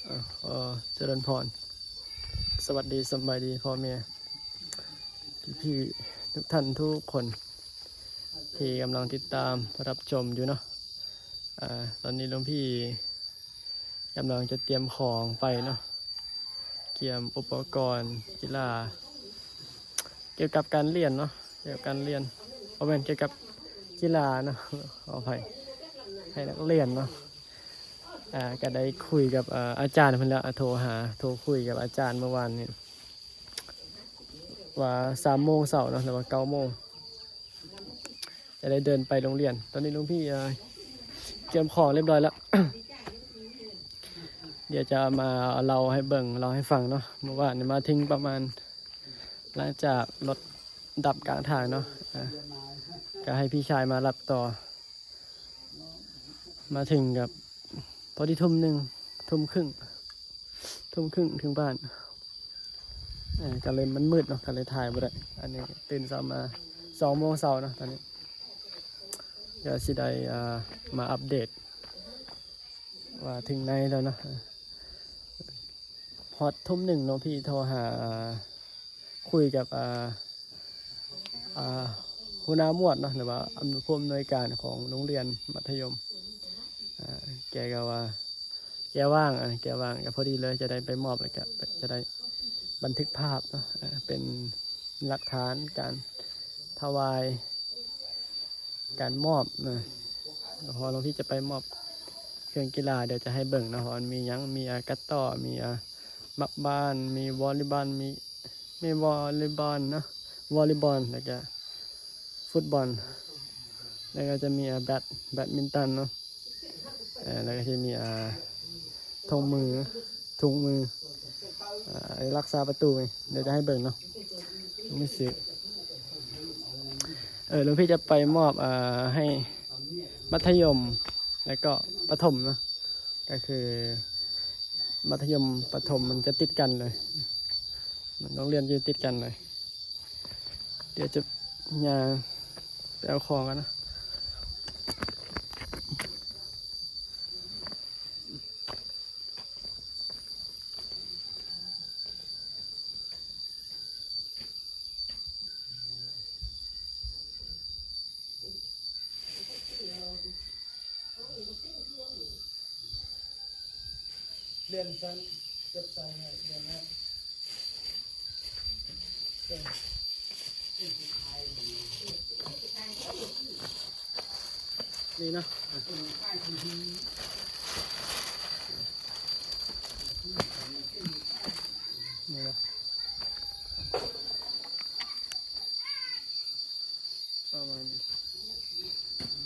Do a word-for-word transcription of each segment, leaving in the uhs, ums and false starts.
เอ่อเจริญพร สวัสดี สบายดี พ่อแม่ พี่ๆทุกท่านทุกคน ที่กำลังติดตามรับชมอยู่เนาะ อ่า ตอนนี้หลวงพี่กำลังจะเตรียมของไปเนาะ เตรียมอุปกรณ์กีฬา เกี่ยวกับการเรียนเนาะ เกี่ยวกับการเรียน เพราะเป็นเกี่ยวกับกีฬาเนาะ ขออภัย ให้นักเรียนเนาะ อ่า ก็ได้คุยกับ อ่า อาจารย์เพิ่นแล้ว อ่า โทรหา โทรคุยกับอาจารย์เมื่อวานนี้ ว่าสามโมงเช้าเนาะ หรือว่าเก้าโมง จะได้เดินไปโรงเรียน ตอนนี้หลวงพี่ อ่า เตรียมของเรียบร้อยแล้ว เดี๋ยวจะมาเล่าให้เบิ่ง เล่าให้ฟังเนาะ เมื่อวานนี้มาถึงประมาณ หลังจากรถดับกลางทางเนาะ อ่า ก็ให้พี่ชายมารับต่อ มาถึงกับพอดีทุ่มหนึ่ง ทุ่มครึ่ง ทุ่มครึ่งถึงบ้าน เออ ก็เลยมันมืดเนาะ ก็เลยถ่ายบ่ได้ อันนี้ตื่นเช้ามา สองโมงเช้าเนาะ ตอนนี้ ก็สิได้ อ่า มาอัปเดต ว่าถึงไหนแล้วเนาะ ฮอดทุ่มหนึ่งเนาะ พี่โทรหา คุยกับ อ่า อ่า หัวหน้าหมวดเนาะ หรือว่าอำนวย ผู้อำนวยการของโรงเรียนมัธยม อ่า แกก็ว่า แกว่าง อ่ะ แกว่าง ก็พอดีเลย จะได้ไปมอบ แล้วก็จะได้บันทึกภาพเนาะ อ่า เป็นหลักฐานการถวาย การมอบนะ พอหลวงพี่จะไปมอบเครื่องกีฬา เดี๋ยวจะให้เบิ่งนะ ว่ามันมีหยัง มี อ่า กะต๊อ มี อ่า หมากบาน มีวอลเลย์บอล มี มีวอลเลย์บอลเนาะ วอลเลย์บอล แล้วก็ฟุตบอล แล้วก็จะมี อ่า แบด แบดมินตันเนาะ เอ่อ แล้วก็จะมี อ่า ถุงมือ ถุงมือ อ่า รักษาประตูไง เดี๋ยวจะให้เบิ่งเนาะ ไม่ซื้อ เออ หลวงพี่จะไปมอบ อ่า ให้มัธยม แล้วก็ประถมเนาะ ก็คือ มัธยมประถมมันจะติดกันเลย มันโรงเรียนจะติดกันเลย เดี๋ยวจะย่างไปเอาของกันนะ เดือนสั้น เกือบสองเดือนแล้ว นี่เนาะ อ่ะ นี่เนาะ ประมาณนี้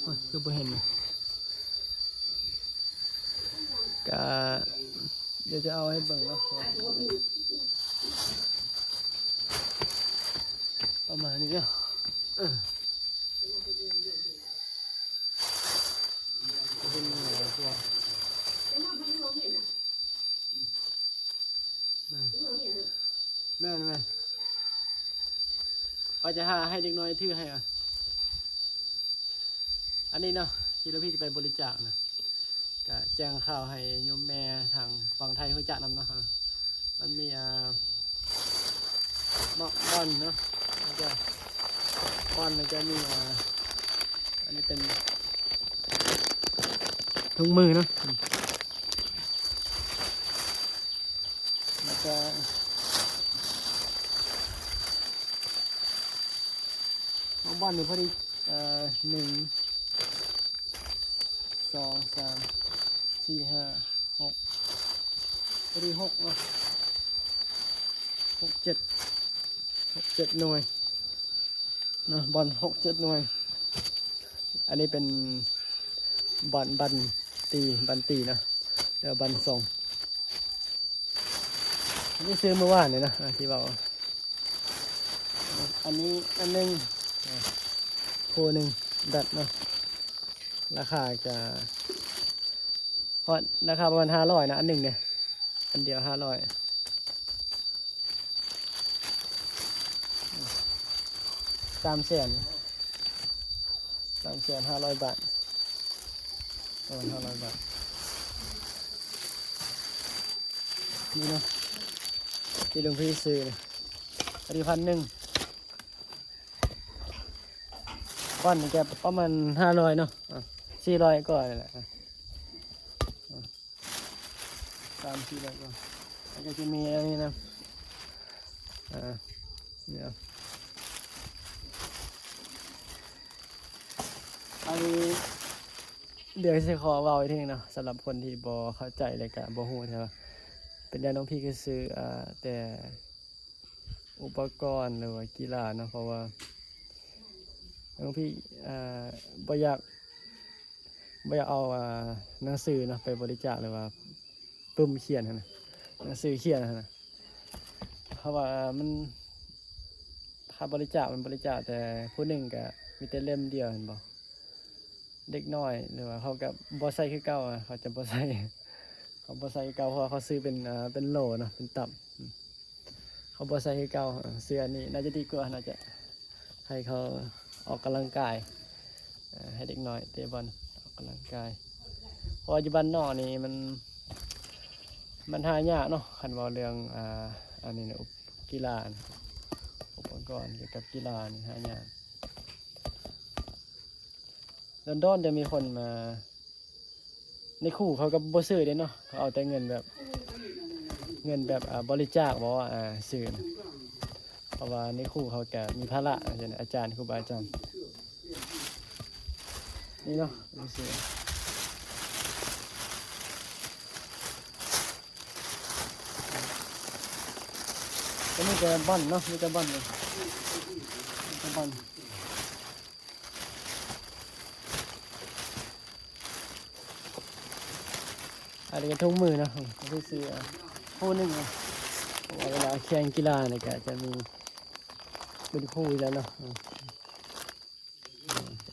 โอ้ย คือบ่เห็นนะ ก็เดี๋ยวจะเอาให้เบิ่งเนาะ ประมาณนี้เนาะ เออ เป็นไงวะ แม่น แม่น แม่น เขาจะหาให้เด็กน้อยถือให้อ่ะ อันนี้เนาะ ที่หลวงพี่จะไปบริจาคนะ ก็แจ้งข่าวให้โยมแม่ทางฝั่งไทยรู้จักนำเนาะ มันมี อ่า หมากบอนเนาะ แล้วก็บอน แล้วก็มี อ่า อันนี้เป็นถุงมือเนาะ แล้วก็หมากบอนนี่พอดี เอ่อ หนึ่ง สอง สาม สี่ ห้า หก พอดีหกเนาะ หก เจ็ด หก เจ็ด หน่วยเนาะ บอน หก เจ็ด หน่วย อันนี้เป็นบอน บันตี บันตีเนาะ แล้วบอนส่ง อันนี้ซื้อเมื่อวานเลยนะ อ่ะ ที่บอก อันนี้อันหนึ่ง อ่ะ คู่หนึ่ง แบดเนาะ ราคาจะ เพราะราคาประมาณห้าร้อยนะ อันหนึ่งเนี่ย อันเดียวห้าร้อย สามแสน สามแสนห้าร้อยบาท ประมาณห้าร้อยบาท นี่เนาะ ที่หลวงพี่ซื้อนะ อันนี้พันหนึ่ง ก้อนนี่จะประมาณห้าร้อยเนาะ อ่ะ สี่ร้อยกว่านี่แหละ อ่ะ อ่ะ สามสี่ร้อยกว่า แล้วก็จะมีอันนี้นะ อ่า เนี่ย อันนี้ เดี๋ยวสิขอเว้าอีกทีหนึ่งเนาะ สำหรับคนที่บ่เข้าใจเลยก็บ่ฮู้ใช่ปะ เป็นญาติน้องพี่ก็ซื้อ อ่า แต่อุปกรณ์หรือว่ากีฬาเนาะ เพราะว่าน้องพี่ อ่า บ่อยาก บ่อยากเอา อ่า หนังสือเนาะ ไปบริจาคหรือว่าปึ้มเขียนหั้นนะ หนังสือเขียนหั้นนะ เพราะว่ามัน ค่าบริจาคมันบริจาคแต่ผู้หนึ่งก็มีแต่เล่มเดียว เห็นบ่ เด็กน้อยหรือว่าเขาก็บ่ใส่คือเก่าอะ เขาจะบ่ใส่ เขาบ่ใส่คือเก่า เพราะว่าเขาซื้อเป็น อ่า เป็นโหลเนาะ เป็นตับ อืม เขาบ่ใส่คือเก่า เออ ซื้ออันนี้น่าจะดีกว่า น่าจะให้เขาออกกำลังกาย เอ่อ ให้เด็กน้อยเตะบอลออกกำลังกาย เพราะว่าอยู่บ้านนอกนี่มัน มันหายากเนาะ คันเว้าเรื่อง อ่า อันนี้นะ อุป- กีฬานะ อุปกรณ์เกี่ยวกับกีฬานี่หายาก ดอนๆ จะมีคนมา ในครูเขาก็บ่ซื้อเด้เนาะ เขาเอาแต่เงินแบบ เงินแบบ อ่า บริจาคบ่ อ่า ซื้อนะ เพราะว่าในครูเขาก็มีภาระ อาจารย์ อาจารย์ ครูบาอาจารย์ นี่เนาะ นี่สิ ก็มีแต่บอลเนาะ มีแต่บอลเลย มีแต่บอล อันนี้ก็ถุงมือเนาะ ก็คือซื้อ อ่ะ คู่หนึ่ง อ่ะ เพราะว่าเวลาแข่งกีฬาเนี่ยก็จะมีเป็นคู่อยู่แล้วเนาะ อ่ะ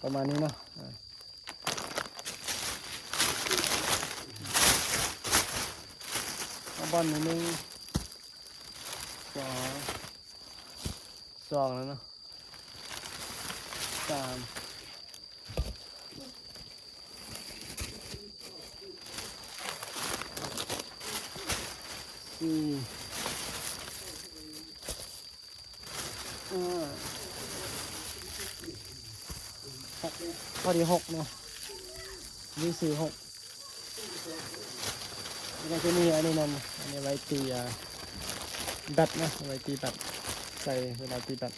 ประมาณนี้เนาะ อ่ะ เอาบอลนิดนึง สอง สองแล้วเนาะ สาม สี่ ห้า หก พอดีหกเนาะ นี่สี่ หก แล้วก็จะมีอันนี้นั่น อันนี้ไว้ตี อ่า แบดนะ ไว้ตีแบด ใส่เวลาตีแบด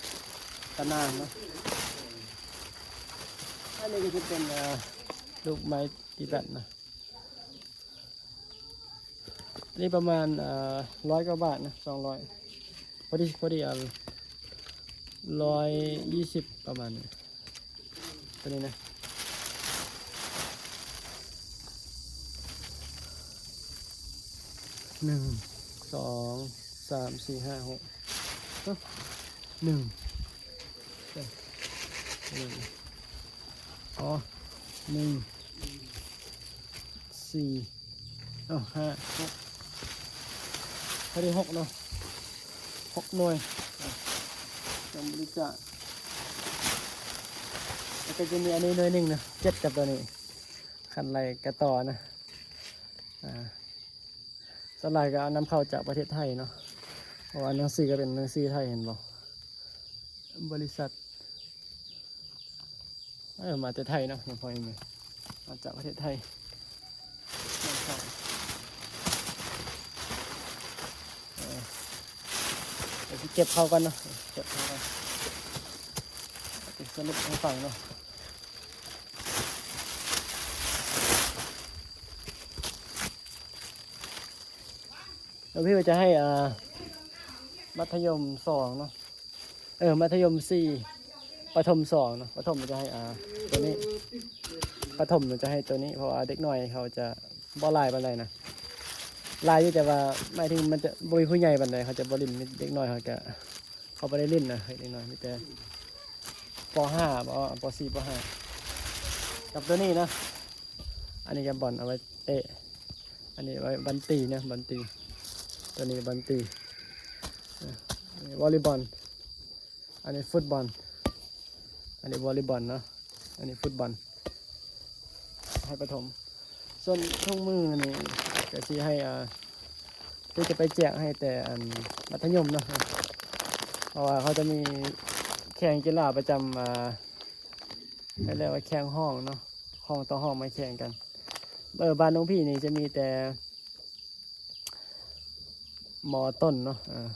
ตะนางเนาะ อันนี้ก็จะเป็น อ่า ลูกไม้ตีแบดนะ อันนี้ประมาณ อ่า ร้อยกว่าบาทนะ สองร้อย พอดี พอดี อ่ะ ร้อยยี่สิบ ประมาณนี้ ตัวนี้นะ หนึ่ง สอง สาม สี่ ห้า หก เอ้า หนึ่ง เอ้ย อะไรวะ อ๋อ หนึ่ง สี่ เอ้า ห้า หก พอดีหกเนาะ หกหน่วย อ่ะ จำบริจาค แล้วก็จะมีอันนี้หน่วยหนึ่งนะ เจ็ดกับตัวนี้ คันไรกระต่อนะ อ่า ส่วนหลายก็เอานำเข้าจากประเทศไทยเนาะ เพราะว่าหนังสือก็เป็นหนังสือไทย เห็นบ่ บริษัท เออ มาแต่ไทยเนาะ หลวงพ่อเองเนี่ย มาจากประเทศไทย นำเข้า เออ เดี๋ยวสิเก็บเข้ากันเนาะ เก็บเข้ากัน เดี๋ยวสรุปให้ฟังเนาะ แล้วพี่ว่าจะให้ อ่า มัธยมสองเนาะ เออ มัธยมสี่ ประถมสองเนาะ ประถมจะให้ อ่า ตัวนี้ ประถมจะให้ตัวนี้ เพราะว่าเด็กน้อยเขาจะบ่หลายปานใดนะ หลายอยู่ แต่ว่าหมายถึงมันจะบ่มีผู้ใหญ่ปานใด เขาจะบ่เล่น เด็กน้อยเขาจะ เขาบ่ได้เล่นนะ เด็กน้อย มีแต่ ป.ห้า บ่ ป.สี่ ป.ห้า กับตัวนี้นะ อันนี้ก็บอลเอาไว้เตะ อันนี้ไว้บอลตีนะ บอลตี ตัวนี้บอลตี อ่ะ อันนี้วอลเลย์บอล อันนี้ฟุตบอล อันนี้วอลเลย์บอลเนาะ อันนี้ฟุตบอล ให้ประถม ส่วนถุงมือนี่ก็สิให้ อ่า คือจะไปแจกให้แต่อันมัธยมเนาะ เพราะว่าเขาจะมีแข่งกีฬาประจำ อ่า เขาเรียกว่าแข่งห้องเนาะ ห้องต่อห้องมาแข่งกัน เออ บ้านหลวงพี่นี่จะมีแต่ ม.ต้นเนาะ อ่า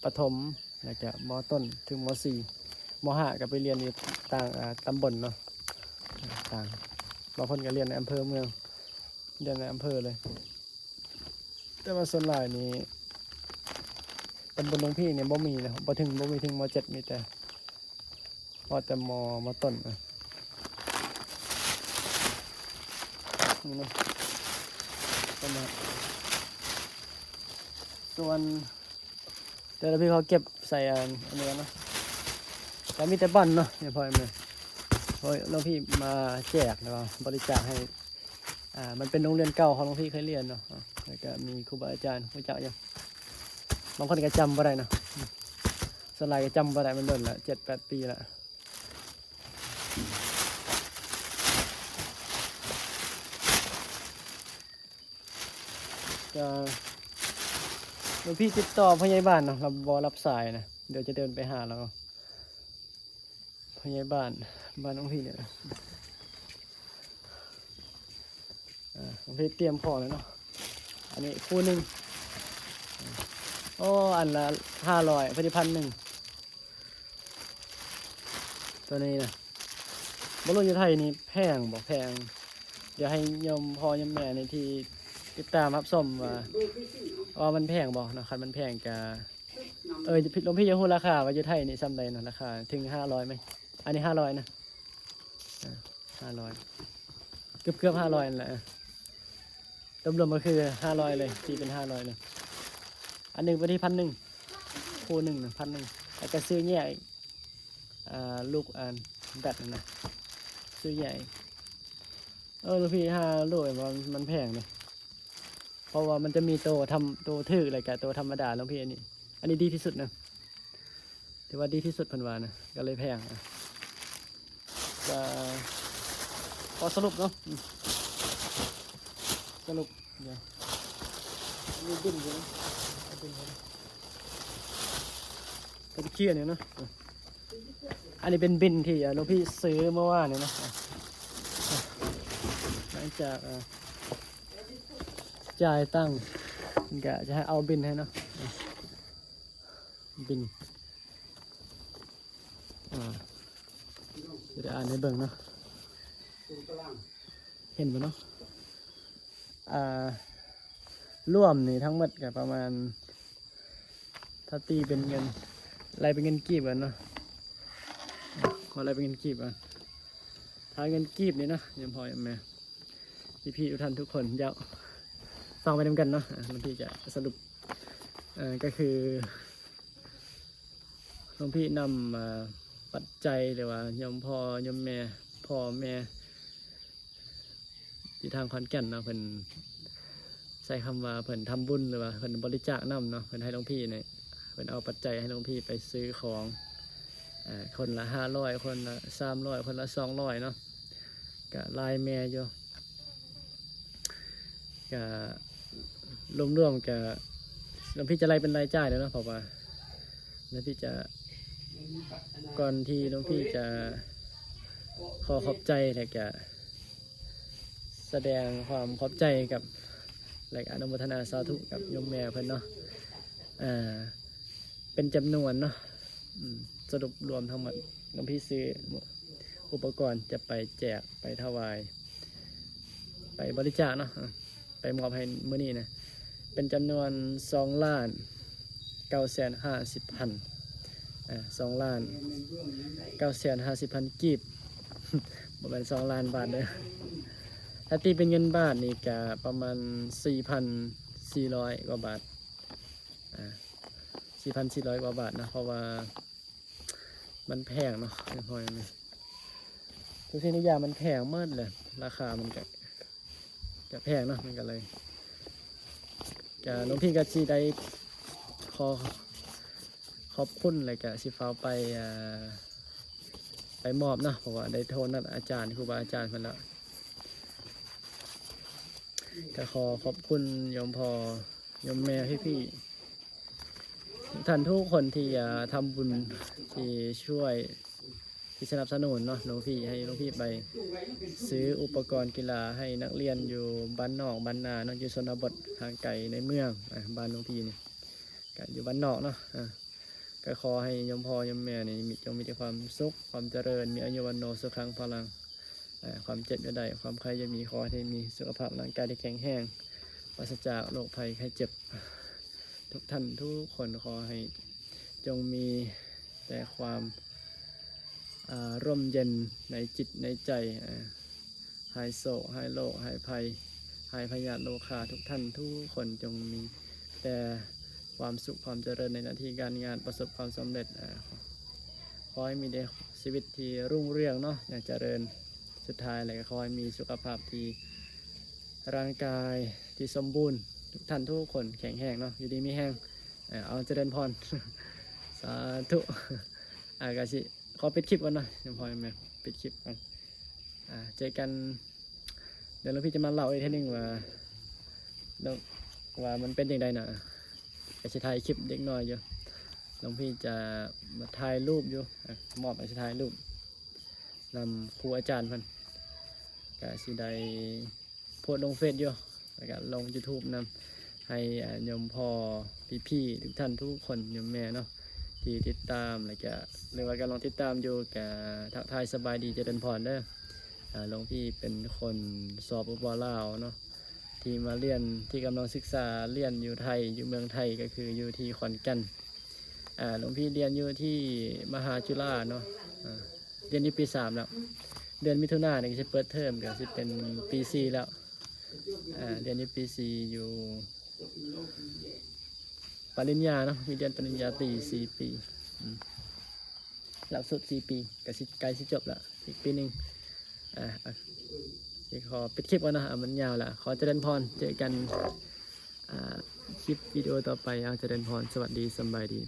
ประถม แล้วก็ ม.ต้น ถึง ม.สี่ ม.ห้า ก็ไปเรียนอยู่ต่าง อ่า ตำบลเนาะ ต่าง บางคนก็เรียนในอำเภอเมือง เรียนในอำเภอเลย แต่ว่าส่วนหลายนี่ ตำบลหลวงพี่เนี่ยบ่มีนะ บ่ถึง บ่มีถึง ม.เจ็ด มีแต่ ฮอดแต่ ม.ม.ต้น อ่ะ นี่นะ ประมาณ ส่วน แต่ละพี่เขาเก็บใส่อัน อันนี้กันเนาะ แล้วมีแต่บั้นเนาะ เนี่ยพ่อแม่ โอ้ย หลวงพี่มาแจกแล้วก็บริจาคให้ อ่า มันเป็นโรงเรียนเก่าของหลวงพี่เคยเรียนเนาะ อ่ะ แล้วก็มีครูบาอาจารย์รู้จักอยู่ บางคนก็จำบ่ได้เนาะ ส่วนหลายก็จำบ่ได้ มันโดนละ เจ็ดแปดปีละ ก็ หลวงพี่ติดต่อพ่อใหญ่บ้านเนาะ เราบ่รับสายนะ เดี๋ยวจะเดินไปหาเรา พ่อใหญ่บ้าน บ้านหลวงพี่เนี่ยนะ อ่า หลวงพี่เตรียมของแล้วเนาะ อันนี้คู่หนึ่ง โอ้ อันละห้าร้อย พอดีพันหนึ่ง ตัวนี้นะ บ่รู้อยู่ไทยนี่แพงบ่แพง เดี๋ยวให้โยมพ่อโยมแม่ในที่ติดตามรับชมว่า ว่ามันแพงบ่เนาะ คันมันแพงก็ เออ หลวงพี่จะฮู้ราคาว่าอยู่ไทยนี่ส่ำใดเนาะ ราคาถึงห้าร้อยไหม อันนี้ห้าร้อยนะ อ่า ห้าร้อย เกือบเกือบห้าร้อยนั่นแหละ รวมๆก็คือห้าร้อยเลย ตีเป็นห้าร้อยเลย อันหนึ่งไปที่พันหนึ่ง คู่หนึ่งนะ พันหนึ่ง แล้วก็ซื้อแยกอีก อ่า ลูกอันแบตนั่นนะ ซื้อแยกอีก เออ หลวงพี่ ห้าลูกมัน มันแพงเลย เพราะว่ามันจะมีตัวทำ ตัวถืก แล้วก็ตัวธรรมดา หลวงพี่ อันนี้ อันนี้ดีที่สุดนะ ถือว่าดีที่สุดเพิ่นว่านะ ก็เลยแพง อ่ะ ก็ ขอสรุปเนาะ อืม สรุป เดี๋ยว อันนี้บินอยู่นะ เอาบินอยู่นะ เป็นเคลียร์เนี่ยเนาะ อ่ะ อันนี้เป็นบินที่ อ่ะ หลวงพี่ซื้อเมื่อวานเนี่ยนะ อ่ะ หลังจาก อ่ะ จ่ายตังค์ ก็จะให้เอาบินให้เนาะ อ่ะ บิน อ่า เดี๋ยวอ่านให้เบิ่งเนาะ เห็นบ่เนาะ อ่า รวมนี่ทั้งหมดก็ประมาณ ถ้าตีเป็นเงิน ไล่เป็นเงินกีบกันเนาะ ขอไล่เป็นเงินกีบกัน ถ้าเงินกีบนี่เนาะ โยมพ่อโยมแม่ พี่ๆทุกท่านทุกคน เดี๋ยวฟังไปนำกันเนาะ อ่า หลวงพี่จะสรุป เอ่อ ก็คือ หลวงพี่นำ อ่า ปัจจัย หรือว่าโยมพ่อโยมแม่ พ่อแม่ ที่ทางขอนแก่นเนาะ เพิ่นใช้คำว่าเพิ่นทำบุญ หรือว่าเพิ่นบริจาคนำเนาะ เพิ่นให้หลวงพี่เนี่ย เพิ่นเอาปัจจัยให้หลวงพี่ไปซื้อของ อ่า คนละห้าร้อย คนละสามร้อย คนละสองร้อยเนาะ ก็หลายแม่อยู่ ก็รวมๆก็หลวงพี่จะไล่เป็นรายจ่ายแล้วเนาะ เพราะว่าหลวงพี่จะ ก่อนที่หลวงพี่จะขอขอบใจ แล้วก็แสดงความขอบใจกับ และอนุโมทนาสาธุกับโยมแม่เพิ่นเนาะ อ่า เป็นจำนวนเนาะ อืม สรุปรวมทั้งหมด หลวงพี่ซื้ออุปกรณ์จะไปแจก ไปถวาย ไปบริจาคเนาะ อ่ะ ไปมอบให้มื้อนี้นะ เป็นจำนวน สองล้านเก้าแสนห้าสิบพัน อ่า สองล้านเก้าแสนห้าสิบพันกีบ บ่แม่น สองล้านบาทเด้อ ถ้าตีเป็นเงินบาทนี่ก็ประมาณ สี่พันสี่ร้อยกว่าบาท อ่า สี่พันสี่ร้อยกว่าบาทนะ เพราะว่ามันแพงเนาะ เรียบร้อยนี่ ทุกสิ่งทุกอย่างมันแพงหมดเลย ราคามันก็ ก็แพงเนาะ มันก็เลย ก็หลวงพี่ก็สิได้ขอขอบคุณ แล้วก็สิฟ้าวไป อ่า ไปมอบเนาะ เพราะว่าได้โทรนัดอาจารย์ ครูบาอาจารย์เพิ่นแล้ว ก็ขอขอบคุณโยมพ่อ โยมแม่พี่ๆ ท่านทุกคนที่อ่าทำบุญที่ช่วยที่สนับสนุนเนาะหลวงพี่ให้หลวงพี่ไปซื้ออุปกรณ์กีฬาให้นักเรียนอยู่บ้านนอกบ้านนาเนาะอยู่ชนบทห่างไกลในเมืองอ่ะบ้านหลวงพี่นี่ก็อยู่บ้านนอกเนาะอ่ะก็ขอให้โยมพ่อโยมแม่นี่มีจงมีแต่ความสุขความเจริญมีอายุวัณโณสุขังพลัง อ่าความเจ็บอย่าได้ ความไข้อย่ามี ขอให้มีสุขภาพร่างกายที่แข็งแรงปราศจากโรคภัยไข้เจ็บ ทุกท่านทุกคนขอให้จงมีแต่ความอ่าร่มเย็นในจิตในใจอ่าหายโศกหายโรคหายภัยหายพยาธิโรคาทุกท่านทุกคนจงมีแต่ความสุขความเจริญในหน้าที่การงานประสบความสำเร็จอ่าขอให้มีแต่ชีวิตที่รุ่งเรืองเนาะอย่างเจริญ สุดท้ายเลยก็ขอให้มีสุขภาพที่ร่างกายที่สมบูรณ์ทุกท่านทุกคนแข็งแรงเนาะอยู่ดีมีแฮงเอ่อเอาเจริญพร สาธุอ่ากาสิขอปิดคลิปก่อนเนาะยังพอไหมปิดคลิปก่อนอ่าเจอกันเดี๋ยวหลวงพี่จะมาเล่าอีกทีหนึ่งว่าเรื่องว่ามันเป็นยังไงนะกาสิถ่ายคลิปเด็กน้อยอยู่หลวงพี่จะมาถ่ายรูปอยู่อ่ะมอบให้ถ่ายรูป นำครูอาจารย์เพิ่นก็สิได้โพสต์ลงเฟซอยู่แล้วก็ลง YouTube นำให้อ่าโยมพ่อพี่ๆทุกท่านทุกคนโยมแม่เนาะที่ติดตามแล้วก็หรือว่ากำลังติดตามอยู่ก็ทักทายสบายดีเจริญพรเด้ออ่าหลวงพี่เป็นคนสปปลาวเนาะที่มาเรียนที่กำลังศึกษาเรียนอยู่ไทยอยู่เมืองไทยก็คืออยู่ที่ขอนแก่นอ่าหลวงพี่เรียนอยู่ที่มหาจุฬาเนาะอ่า เรียนอยู่ปีสามแล้ว เดือนมิถุนายนนี่ก็สิเปิดเทอมก็สิเป็นปีสี่แล้วอ่าเรียนอยู่ปีสี่อยู่ปริญญาเนาะมีเรียนปริญญาตรีสี่ปีอืมหลักสูตรสี่ปีก็สิใกล้สิจบแล้วอีกปีหนึ่งอ่าอ่ะสิขอปิดคลิปก่อนนะอ่ะมันยาวละขอเจริญพรเจอกันอ่าคลิปวิดีโอต่อไปเอาเจริญพรสวัสดีสำบายดี